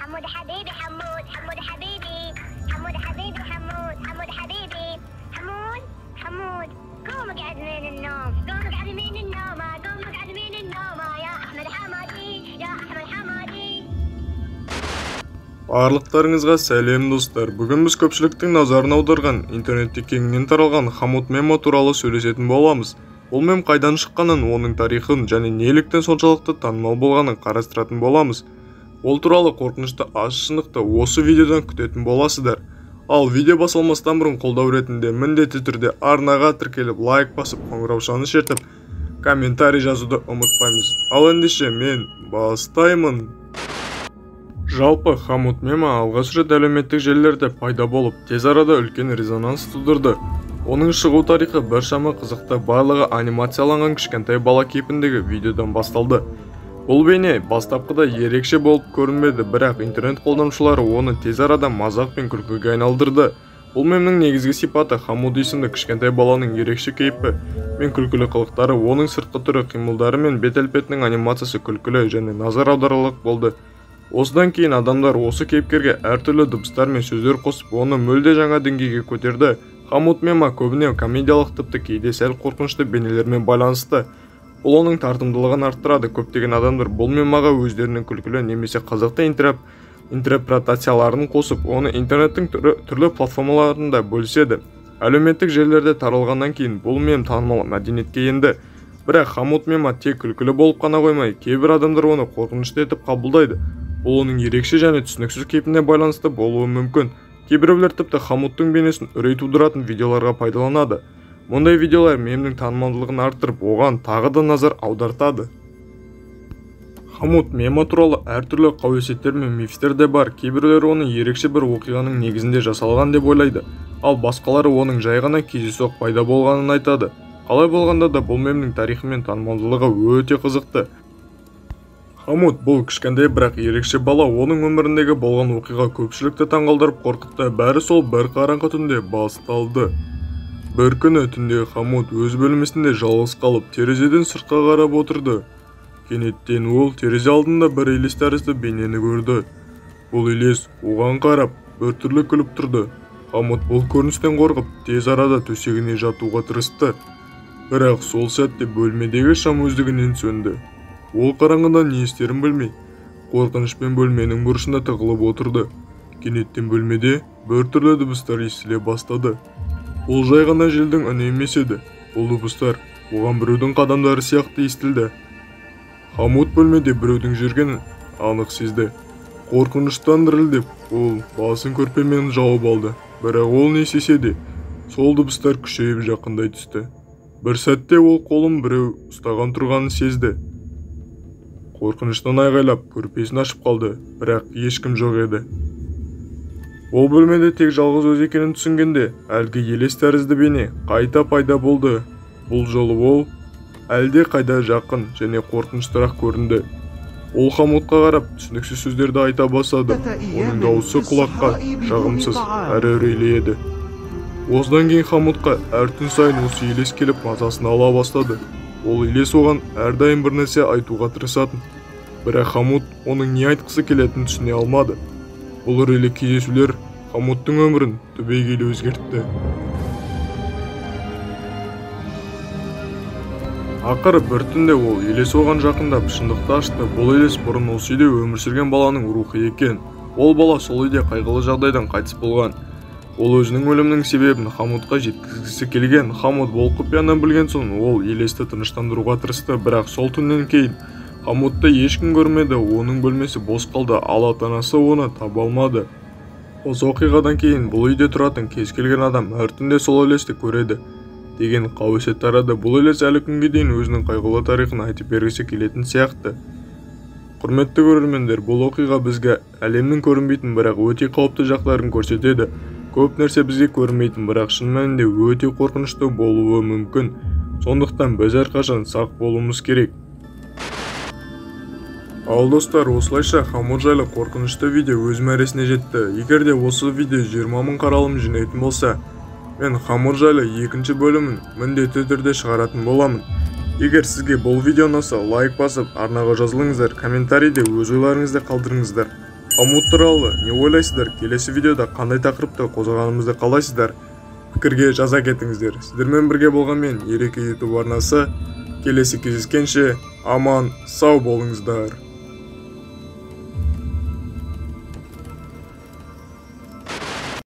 حمود حبيبي حمود، حمود حبيبي، حمود حبيبي حمود، حمود حبيبي حمود، حمود قوم اقعد من النوم، قوم اقعد من النوم، قوم اقعد من النوم يا احمد حمادي، يا احمد حمادي. Барлықтарыңызға сәлем, достар. Бүгін біз көпшіліктің назарын аударған, интернетте кеңінен таралған Хамуд мемі туралы сөйлесетін боламыз. Бұл мем қайдан шыққанын, оның тарихын және неліктен соншалықты танымал болғанын қарастыратын боламыз. Ол туралы қорқынышты ащы шындықты осы видеодан күтетін боласыздар. Ал видео басталмастан бұрын қолдау ретінде міндетті түрде арнаға тіркеліп, лайк басып, қоңыраушаны шертіп, комментарий жазуды ұмытпаймыз. Ал ендеше мен бастаймын. Жалпы Хамуд мемі алғаш рет әлеуметтік желілерде пайда болып, тез арада үлкен резонанс тудырды. Оның шығу тарихы біршама қызықты, барлығы анимацияланған кішкентай бала кейпіндегі видеодан басталды. Бұл бейне бастапқыда ерекше болып көрінбеді, бірақ интернет қолданушылары оны тез арада мазақ пен күлкіге айналдырды. Бұл мемнің негізгі сипаты Хамуд есімді кішкентай баланың ерекше кейпі мен күлкілі қылықтары, оның сыртқы түрі, қимылдары мен бет әлпетінің анимациясы күлкілі және назар аударарлық болды. Осыдан кейін адамдар осы кейіпкерге әртүрлі дыбыстар мен сөздер қосып, оны мүлде жаңа деңгейге көтерді. Хамуд мемі көбіне комедиялық, тіпті кейде сәл қорқынышты бейнелермен байланысты. Бұл оның тартымдылығын арттырады. Көптеген адамдар бұл мемаға өздерінің күлкілі немесе қызықты интерпретацияларын қосып, оны интернеттің түрлі платформаларында бөліседі. Әлеуметтік желілерде таралғаннан кейін бұл мем танымал мәдениетке енді. Бірақ Хамуд мемі тек күлкілі болып қана қоймай, кейбір адамдар оны қорқынышты етіп қабылдайды. Бұл оның ерекше және түсініксіз кейпіне байланысты болуы мүмкін. Кейбіреулер тіпті Хамудтың бейнесін үрей тудыратын видеоларға пайдаланады. Мұндай видеолар мемнің танымалдылығын арттырып, оған тағы да назар аудартады. Хамуд мемі туралы әртүрлі қауесеттер мен мифтер де бар. Кейбіреулер оны ерекше бір оқиғаның негізінде жасалған деп ойлайды, ал басқалары оның жай ғана кездейсоқ пайда болғанын айтады. Қалай болғанда да бұл мемнің тарихы мен танымалдылығы өте қызықты. Хамуд бұл кішкентай, бірақ ерекше бала. Оның өміріндегі болған оқиға көпшілікті таңғалдырып қорқытты. Бәрі сол бір қараңғы түнде басталды. Бір күні түнде Хамуд өз бөлмесінде жалғыз қалып, терезеден сыртқа қарап отырды. Кенеттен ол терезе алдында бір елес тәрізді бейнені көрді. Бұл елес оған қарап, біртүрлі күліп тұрды. Хамуд бұл көріністен қорқып, тез арада төсегіне жатуға тырысты. Бірақ сол сәтте бөлмедегі шам өздігінен сөнді. Ол қараңғыда не істерін білмей, қорқынышпен бөлменің бұрышында тығылып отырды. Кенеттен бөлмеде біртүрлі дыбыстар естіле бастады. Бұл жай ғана желдің үні емес еді. Бұл дыбыстар оған біреудің қадамдары сияқты естілді. Хамуд бөлмеде біреудің жүргенін анық сезді. Қорқыныштан дірілдеп, ол басын көрпемен жауып алды. Бірақ ол не істесе де, сол дыбыстар күшейіп жақындай түсті. Бір сәтте ол қолын біреу ұстаған тұрғанын сезді. Қорқыныштан айғайлап, көрпесін ашып қалды, бірақ ешкім жоқ еді. Ол бөлмеде тек жалғыз өзі екенін түсінгенде, әлгі елес тәрізді бейне қайта пайда болды. Бұл жолы ол әлде қайда жақын және қорқыныштырақ көрінді. Ол Хамудқа қарап, түсініксіз сөздерді айта бастады. Оның дауысы құлаққа жағымсыз әрі үрейлі еді. Осыдан кейін Хамудқа әр түн сайын осы елес келіп мазасын ала бастады. Ол елес оған әрдайым бір нәрсе айтуға тырысатын. Бірақ Хамуд оның не айтқысы келетінін түсіне алмады. Бұл үрейлі кездесулер Хамудтың өмірін түбегейлі өзгертті. Ақыры бір түнде ол елес оған жақындап шындықты ашты. Бұл елес бұрын осы үйде өмір сүрген баланың рухы екен. Ол бала сол үйде қайғылы жағдайдан қайтыс болған. Ол өзінің өлімінің себебін Хамудқа жеткізгісі келген. Хамуд бұл құпияны білген соң ол елесті тыныштандыруға тырысты, бірақ сол түннен кейін Хамудты ешкім көрмеді. Оның бөлмесі бос қалды, ал ата-анасы оны таба алмады. Осы оқиғадан кейін бұл үйде тұратын кез келген адам әр түнде сол елесті көреді деген қауесет тарады. Бұл елес әлі күнге дейін өзінің қайғылы тарихын айтып бергісі келетін сияқты. Құрметті көрермендер, бұл оқиға бізге әлемнің көрінбейтін, бірақ өте қауіпті жақтарын көрсетеді. Көп нәрсе бізге көрінбейтін, бірақ шын мәнінде өте қорқынышты болуы мүмкін. Сондықтан біз әрқашан сақ болуымыз керек. Ал достар, осылайша Хамуд жайлы қорқынышты видео өз мәресіне жетті. Егер де осы видео 20 мың қаралым жинайтын болса, мен Хамуд жайлы екінші бөлімін міндетті түрде шығаратын боламын. Егер сізге бұл видео ұнаса, лайк басып, арнаға жазылыңыздар, комментарийде өз ойларыңызды қалдырыңыздар. Хомут туралы не ойлайсыздар? Келесі видеода қандай тақырыпты қозғағанымызды қалайсыздар? Пікірге жаза кетіңіздер. Сіздермен бірге болған мен, Ереке YouTube арнасы. Келесі кездескенше аман сау болыңыздар.